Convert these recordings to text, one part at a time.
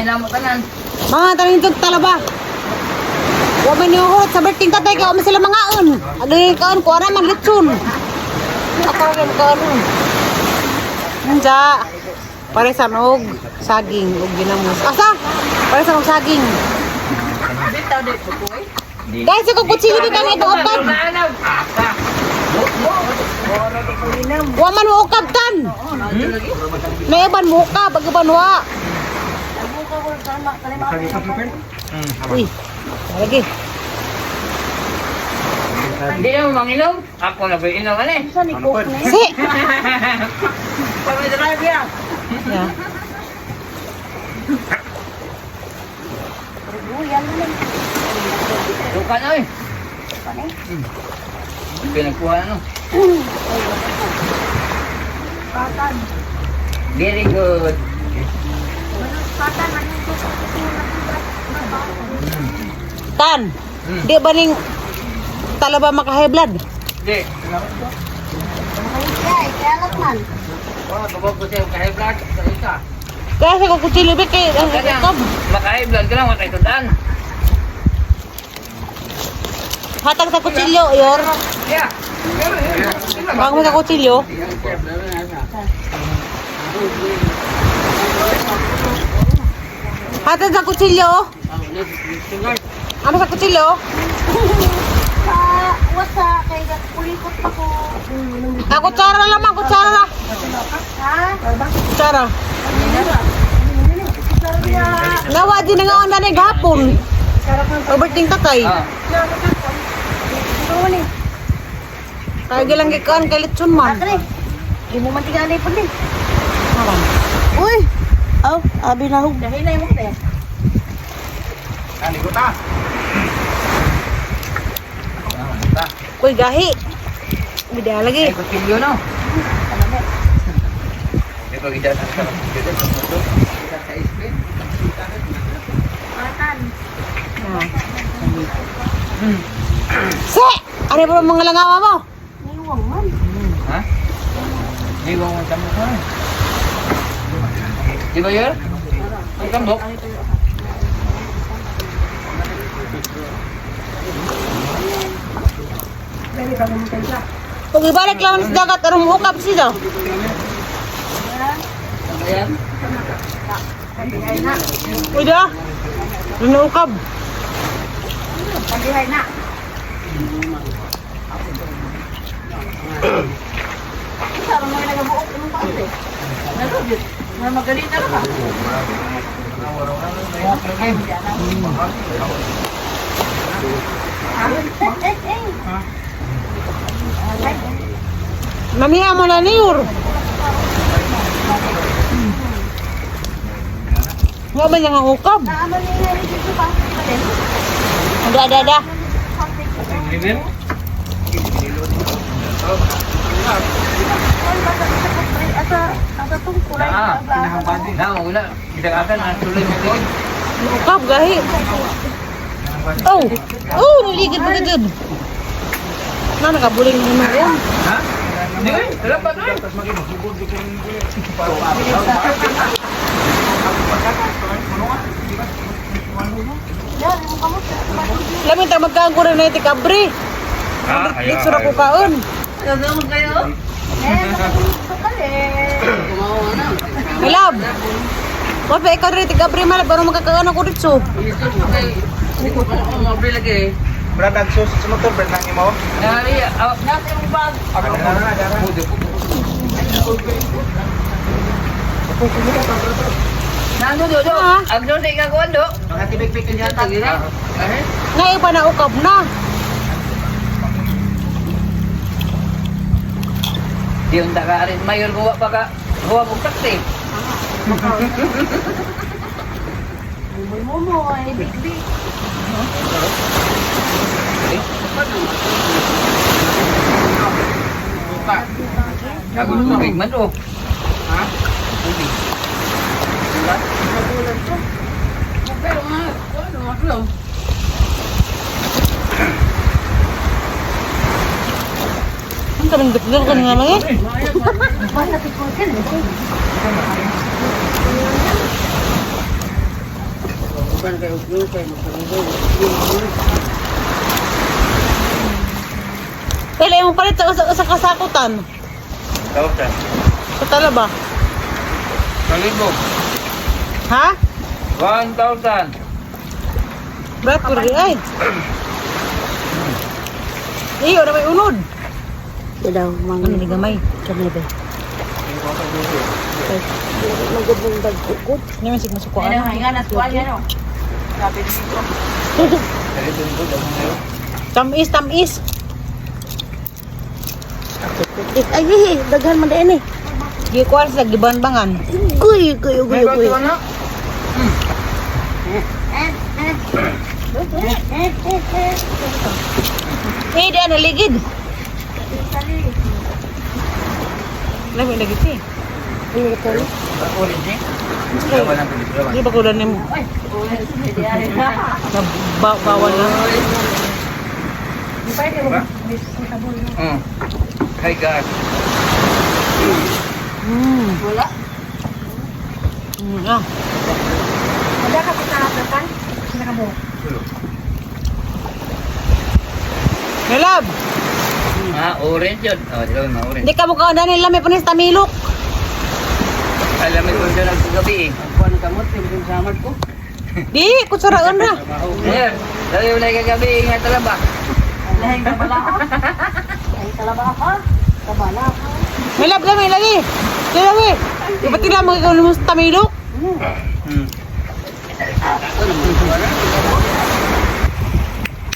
Namo tanan. Mga tanin itong talaba. Wa man yung hurot sa birthday tatay kaya man sila mangaon. Agay kaon kuha naman litson. Ako rin kaon. Nanja. Pare sa og saging og ginamos. Asa? Pare sa og saging. Guys, ako kutsilyo di kami ito ukab. Wa man mo ukab tan. Naiban mo ukab, ag wa. Uy. Lagi. Hindi na mo manginom. Ako na ba inom ano eh. Si. Pag may drive ya. Yeah. Duka na eh. Pinagkuha ano. Very good. Tan. Di ba ning talaba maka high blood? Hindi. Wah, babag ko siya kahay blood sa isa. Kaya sa kutsilyo be kay ang Kaya, ukab. maka-high blood ka lang, watay tundaan. Hatag sa kutsilyo, yor. Yeah. Wag mo sa kutsilyo. Hatag sa kutsilyo. Ano sa kutsilyo? Sa wasa kay kulikot pa ko. Ah, kutsara lamang, kutsara na. Ha? Kutsara. Nawa din na nga na ni gapon. Robert ding tatay. Ah. Kaya gilang gikaan kay litson man. Akre. Di mo man tingali po din. Naman. Uy. Aw, abi na hug. Dahil na imong te. Aligo ta. Uy, gahi. Bida lagi. Ay, kutsilyo no. Hindi ko gidaan sa Se! Ano ba mga langawa mo? Niwang man. Ha? Hindi ko ang tambok mo. Di ba yun? Ang tambok? Kung ibalik lang sa dagat, anong ukap siya? Ayan. Uy, da. Ano ukap? Pagdihay na. Sa mga nagabuok imong paante. Nalugit. Nga magaling na ka. Namiya mo na niyor. Nga ba niya nga ukap? Naano niya rin dito pa. Ada, ada, ada. Asa asa tong kulay. Na, na, wala. Gidagakan ang tuloy mo ko. Ukap, gahi. Oh, oh, niligid pa gid. Na nakabuling mo na yan. Ha? Hindi ko, wala pa doon. Lamin ta magkaan ko na iti kabre. Ah, Dito ra ko kaon. Gagawin kayo? Eh, nakakal eh. Milab. Wa pa ikaw rin kabre malab aron makakaon ako dito. Hindi ko pa ako mabili lagi eh. Brad, ang sus sa motor, brad, nang imo. Nari, awak natin ang bag. Nando do do. Ah. Ang doon sa ikakuan do. Mga tibig-big Kanya tagi na. Eh? Nga iba na ukab na. Di unta ka rin mayor guwa pa ka. Guwa mo taxi. Mumoy, big big. Gago tubig man do. Ha? Tubig. Diba? Pero nga, ano nga Ang kaming dagdag ka nga lang eh. Basta tikul ka eh. Pila mo palit sa usa usa ka sakutan. Tawag ka. Sa talaba. Kalibo. Ha? 1,000. Berat ko rin ay. Iyo na may unod. Daw mga Ano ni gamay? Kami ba? Magubong dagkukot. Hindi man sig masukuan. Ano nga na tuwan yan oh. Sabi dito. Tamis, tamis. Ay, ay, daghan man din eh. Gikuan sa gibanbangan. Guy, guy, guy, guy. Eh, di ana ligid. Lami lagi si. Orange eh. Lawan ang tulis, lawan. Di ba ko nimo? Na ba bawal na. Mm. Hi guys. Wala. Ah. Wala ka pinakatakan. Pinakabuhok. Nilab, Ah, orange yun. Oh, di ba may orange. di ka mukha na nila may panis tamilok. Alam mo kung doon ang gabi eh. Di, kutsaraan ra. Mayor, sabi mo na kagabi, ingat talaga ba? Lahing kabala ako. Lahing kalaba ako. Kabala ako. Nilab lami lagi. Lami. Di ba tila magkakaroon mo sa tamilok?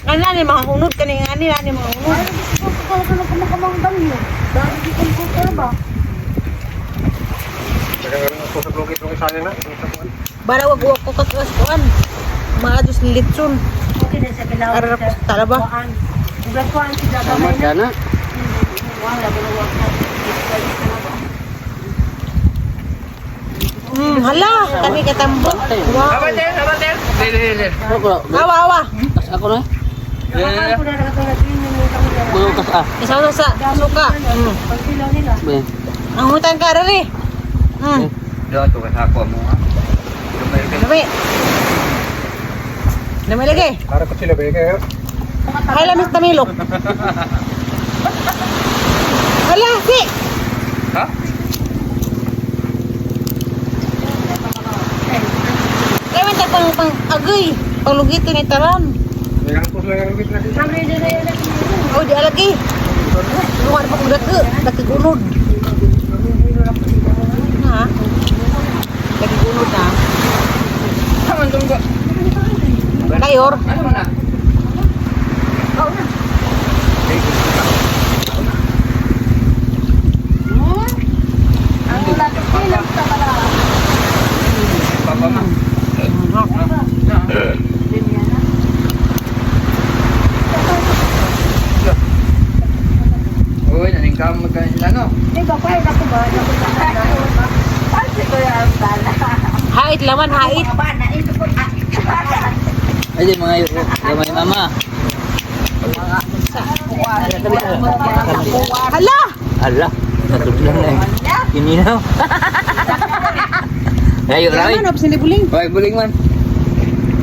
Ano ni mga unod kani ani ani mga unod. Ay, gusto ko ko ko kumakamang dami. Dami di ko ko ba? Bara wag wag ko katuas kuan. Maadus ni litson. Okay na sa bilaw. Ara ko sa talaba. Kuan. Ugat kuan si Dada na. na. Wala ko wag ko. Hala, kani katambo. Wow. Abater, abater. Bebe, bebe. Awa awa. Ako na. Ako na nakatulad din yung kami na. Isa sa suka. Pagkilaw nila. Ang hutan ka rari. Doon, ito kasako mo. Ha? Dami. Dami lagi. Para ko sila ba kayo? Hala, Miss Tamilok. Hala, si. Ha? Kaya man pang pang agay. Panglugito ni Taran. Kami din na yun. Oh, di alagi. Luar pa kong daki, daki gunod. Ha? Daki gunod na. Kaman tunggo. Kayor. Ano man na? Ang lapit nilang sa bala. Papa ma. Uy, naning kamot ka nila no. Di ba pa ako ba? Pansi ko yan bala. Hait laman, hait. Bana ito ko. Ay, di mga yun. Gamay mama. Hala! Ala, natudlan na eh. Kininaw. Ayo, Ray. Laman, opsin ni buling. Hoy, buling man.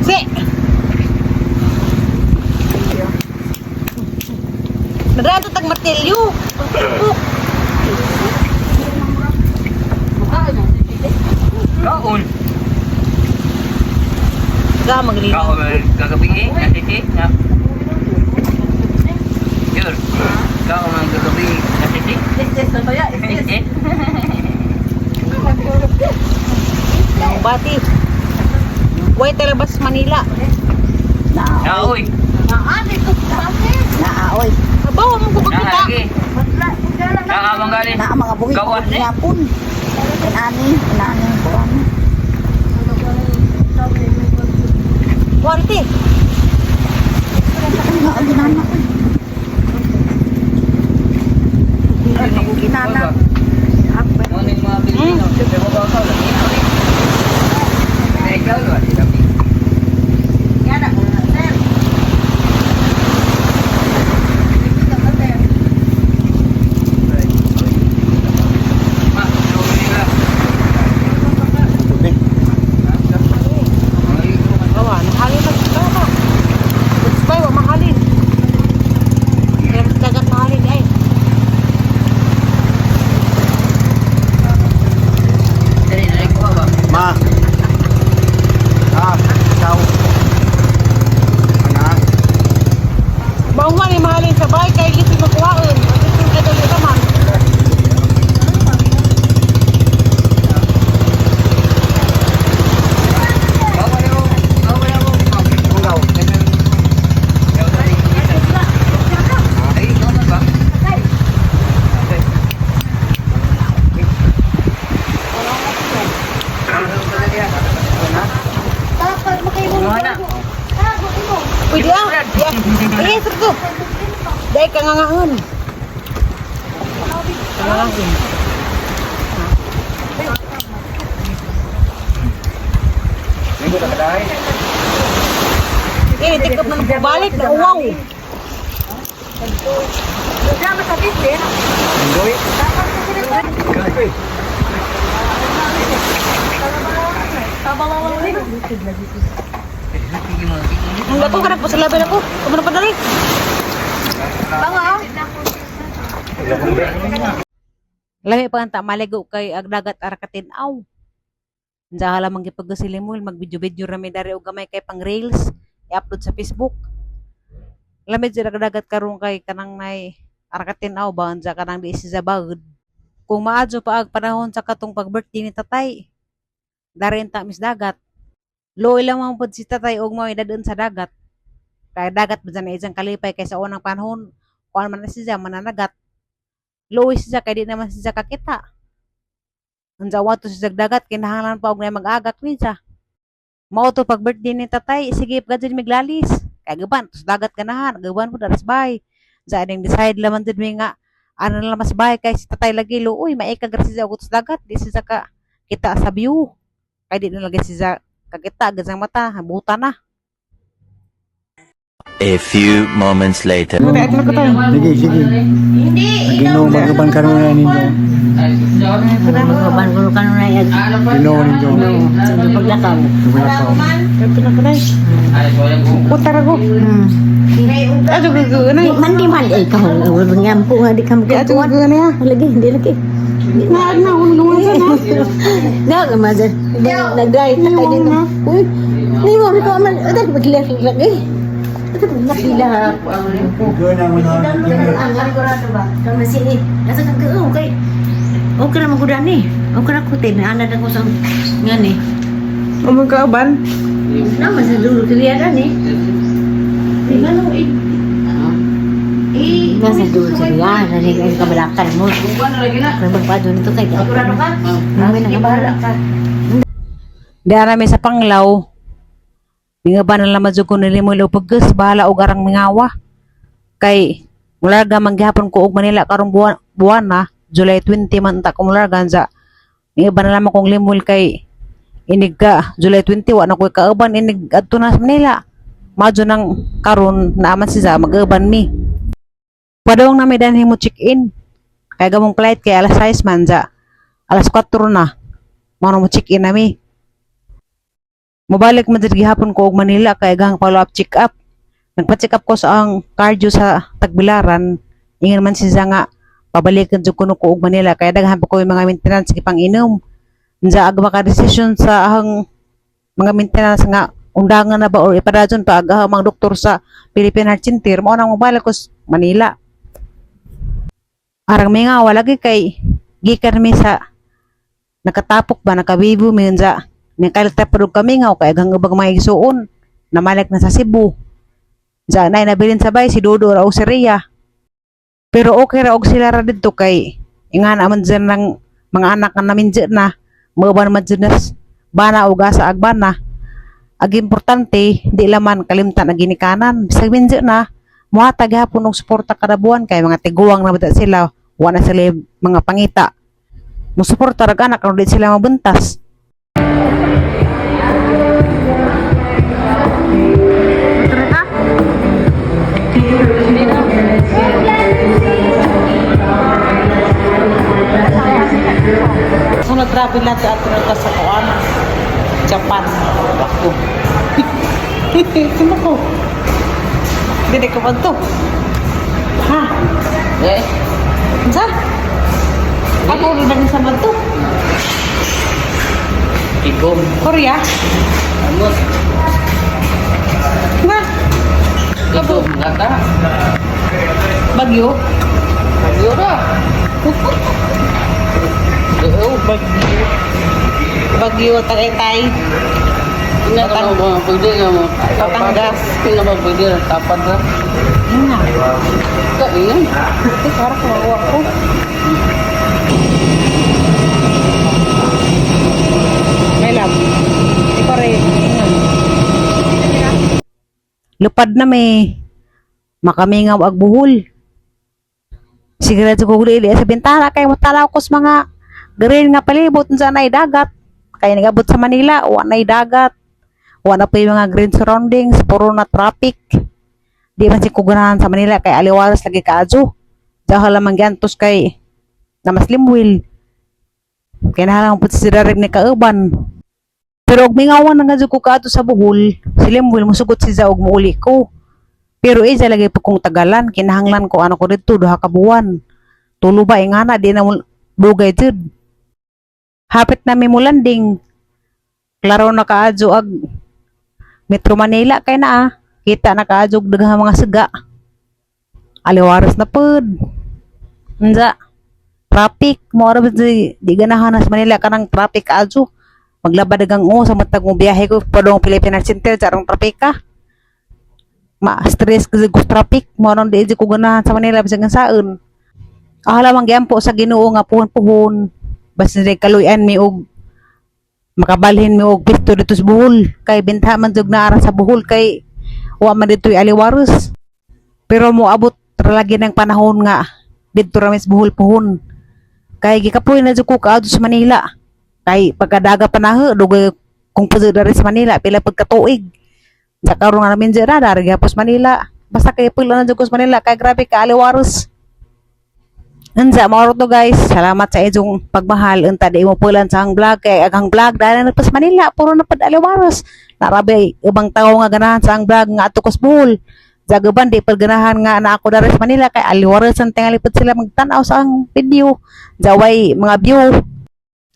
Si! Nagranto tag martilyo. Pagpuk. Kaon. Ga maglino. Kaon kagabi eh, nasisi na. Yun. Kaon ang kagabi nasisi. Is na ba ya? Is Eh, Ang bati. Way talabas Manila. Naoy. Naani ko pasi. Naaoy. Abaw mo ko kakita. Naagi. Wala, wala na. Naamang galing. Naa mga buhi Gawas ni. Yapon. Inani, inani kuan. Kuwarte. Ano ang ginana ko? Ginana. Ano yung mga Pilipino? Siyempre mo ba ako? Lagi na ulit. Na ikaw, wala kami. Yan ako na, sir. Ma, tulungan nila. Mga na. Uy, di ah. Di ah. Eh, sarto. Dahil ka nga ngahon. Ngahon. Linggo na kadahay. Eh, tikap na nagbabalik na uwaw. Linggoy. Grabe. Ang gato ka na po sa laban ako. Kumano pa dali. Lami pa ang maligo kay ag dagat arakatin aw. Unsa lamang gipagasilimol magbidyo-bidyo rami dari og gamay kay pang reels i-upload sa Facebook. Lami jud ag dagat karon kay kanang nay arakatin aw ba unsa kanang di siya bagod. Kung maadyo pa ag panahon sa katong pag-birthday ni tatay, dari ta mis dagat. Luoy lamang pod si tatay og mao dadun sa dagat. Kay dagat ba na isang kalipay kay sa unang panahon kuan man na siya mananagat. Luoy siya kay di naman siya kakita. Unsa wato siya dagat kinahanglan pa og na mag-agak ni siya. Mao to pag birthday ni tatay, sige pa jud miglalis. Kay gaban tos dagat ganahan, gaban po daras bay. Sa aning decide laman jud mi nga ano na mas bay kay si tatay lagi luoy maikag ra siya og tos dagat, di siya ka kita sa view. Kay di na lagi siya kakita agad sa mata, buta na. A few moments later. Sige, sige. Ginoo magaban karon ninyo. Magaban ko kanunay ag Ginoo ninyo. sa paglakaw. Paglakaw. Utara ko. Ato ko na. Di man di man eh ikaw ngampo nga di ka Ato magkuwan. ko na ya. Lagi hindi lagi. Na na ulo sa na. Na mazer. Nagdai na kay dito. Uy. Ni mo ko man adal magilak lagi. Adal nakila. Guna mo na. Ang sigurado ba? Kama si nasa kang okay. Okay ra magudan ni. Okay ra ko te ana na ko sa ngani. Umong kauban. Nama sa dulo kaya ni. Ngano eh. Eh, nasa dulo siya, nasa kabalakan mo. Ramang pa doon ito kay. Sigurado ka? Sige, bahala ka. Di ara mi sa Panglaw. Nga ba na laman jud ko nilimoy pagkas bahala og arang mingawa. Kay mularga man gihapon ko og Manila karong buwan, buwan na July 20 man ta ko mularga sa nga ba na lamang kong limol kay inig ka July 20 wa na ko'y kauban inig adto na sa Manila. Madyo nang karon naaman siya mag-uban mi. Padong na mi danhi mo check-in. Kay gamong flight kay alas 6 man sa alas 4 na. Mao na mo check-in nami. Mobalik man jud gihapon ko og Manila kay gang follow up check up. Nagpa-check up ko sa ang cardio sa Tagbilaran. Ingon man siya nga pabalikan jud kuno ko og Manila kay daghan pa ko yung mga maintenance gipang inom. Unsa ag maka decision sa ahang mga maintenance nga undangan na ba or ipadayon pa ag ahang mga doktor sa Philippine Heart Center mao nang mobalik ko sa Manila. Arang may nga wala lagi kay gikan mi sa nakatapok ba nakabibo mi unsa nakalit pa kami nga kay agang ubang mga igsuon namalik na sa Cebu. Sa nay nabilin sabay si Dodo ra og si Rhea. Pero okay ra og sila ra didto kay ingan man dyan ng mga anak nga namin dyan na mauban man dyan nas bana og asa ag bana. Ag importante di laman kalimtan ang ginikanan bisag minjo na muhatag gihapon og suporta kada buwan kay mga tiguang na bata sila wa na sila mga pangita musuporta rag anak aron di sila mabuntas. Sunod travel natin at tunod sa kuan. Japan. Ako. Sino ko? Dili ko pa to. Ha? Eh, Unsa? Ako rin ba sa to? Tigom. Korea? Amos. Na? Tigom. Gata. Bagyo? Bagyo ra. Oo, Bagyo. Bagyo, Tagaytay. Tingnan ka mo ba? Pwede nga mo. Batangas. Tingnan ba pwede na tapad ra? Nga. Ka, ingan. Ito, parang kumawa ko. May love. Ikaw rin. Ingan. Lupad na may makamingaw ag Bohol. Sige ra ko guli sa bintana kay motanaw ko sa mga green nga palibot unsa nay dagat. Kay nagabot sa Manila, wa nay dagat. Wa na pa yung mga green surroundings, puro na traffic. Di man si ko ganahan sa Manila kay aliwaras lagi kaadyo. Dahil lamang giantos kay na mas limwil. Kaya na lang po si Darek ni kauban. Pero og mingawan na nga jud ko kaadto sa Bohol, si Lemuel musugot si og muuli ko. Pero isa lagi po kong tagalan, kinahanglan ko ano ko didto 2 ka buwan. Tulo ba ingana di na mo dugay jud. Hapit na mi mulanding. Klaro na kaadyo ag Metro Manila kay naa. Kita na kaadyo og daghang mga siga. Aliwaras na pod. Unsa? Traffic mo ra ba di ganahan sa Manila kanang traffic kaadyo. Maglaba dagang o sa matag mo biyahe ko padong Philippine Art Center sa traffic ka. Ma-stress kasi ko traffic mo nang di ko ganahan sa Manila bisag saon. Ahala man gyampo sa Ginoo nga puhon-puhon. Basta di kaluyan mi og makabalhin mi og pisto dito sa Bohol kay benta man jud na ara sa Bohol kay wa man dito'y aliwaros. Pero moabot ra lagi ng panahon nga didto ra mi sa Bohol puhon. Kay gikapoy na jud ko kaadto sa Manila. Kay pagkadaga panaho dugay kung pud dari sa Manila pila pagkatuig. Sa karon nga namin dira dari gihapon sa Manila. Basta kay pila na jud ko sa Manila kay grabe ka aliwaros. Unsa mao to, guys. Salamat sa inyong pagmahal. Unta di mo pulan sa ang vlog kay agang vlog dahil na pa sa Manila puro na pad aliwaros. Narabi ubang tawo nga ganahan sa ang vlog nga ato ko sa Bohol. Jagaban di pag ganahan nga na ako dari sa Manila kay aliwaros ang tingali pud sila magtan-aw sa ang video. Jaway mga view.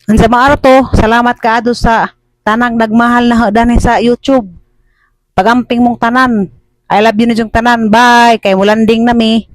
Unsa maaro to, salamat kaado sa tanang nagmahal na dani sa YouTube. Pagamping mong tanan. I love you na yung tanan. Bye. Kay mulanding nami.